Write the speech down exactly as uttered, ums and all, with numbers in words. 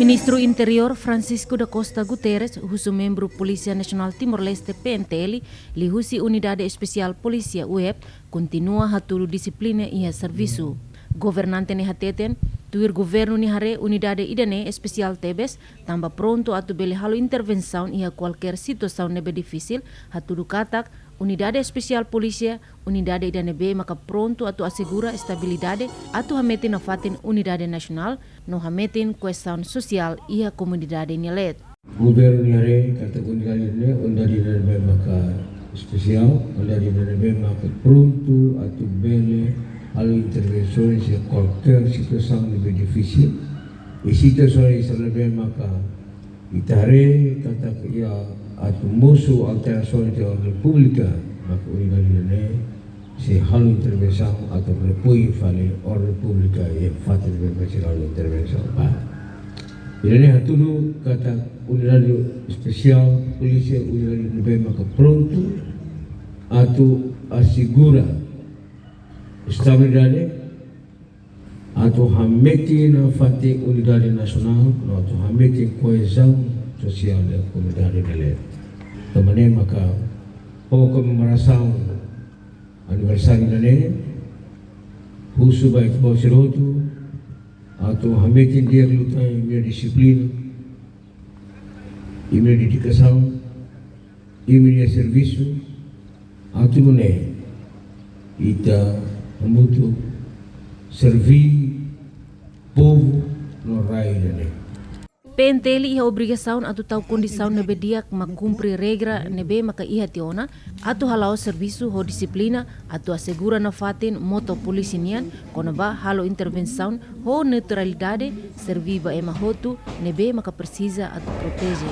Ministru Interiór Francisco da Costa Guterres husu membru Polísia Nasionál Timor-Leste, P N T L, liuhusi Unidade Espesiál Polísia, U E P, kontinua hatudu dixiplina iha servisu. Governante ne'e hateten, tuir governu nia haree unidade ida-ne'e espesiál tebes, tanba prontu atu bele halo intervensaun iha kualkér situasaun ne'ebé difisil, hatudu katak Unidade Espesiál Polísia unidade ida ne'ebé maka prontu atu asegura estabilidade atu hametin nafatin unidade nasionál no hametin koezaun sosiál iha komunidade nia leet. Governu nia haree katak unidade ne'e unidade ida ne'ebé maka espesiál, unidade ida ne'ebé maka prontu atu bele halo intervensaun iha kualkér situasaun ne'ebé difisil. I situasaun ida ne'ebé maka ita haree katak iha atu mosu alterasaun iha orden públika, maka unidade ida-ne'e sei halo intervensaun atu repõe fali orden públika iha fatin ne'ebé maka sei halo intervensaun ba. Ida-ne'e hatudu katak Unidade Espesiál Polísia unidade ne'ebé maka prontu atu asegura estabilidade, atu hametin nafatin unidade nasionál, no atu hametin koezaun sosiál iha komunidade nia leet. Tanba ne'e maka, ho komemorasaun aniversáriu ida-ne'e, husu ba ita-boot sira hotu atu hametin di'ak liután imi-nia dixiplina, imi-nia dedikasaun, imi-nia servisu, atu nune'e ita hamutuk serví povu no rai ida-ne'e. P N T L iha obrigasaun atu tau kondisaun ne'ebé di'ak mak kumpre regra ne'ebé maka iha tiha ona, atu hala'o servisu ho dixiplina, atu asegura nafatin moto polísia nian, kona-ba halo intervensaun ho neutralidade, serví ba ema hotu ne'ebé maka presiza atu proteje.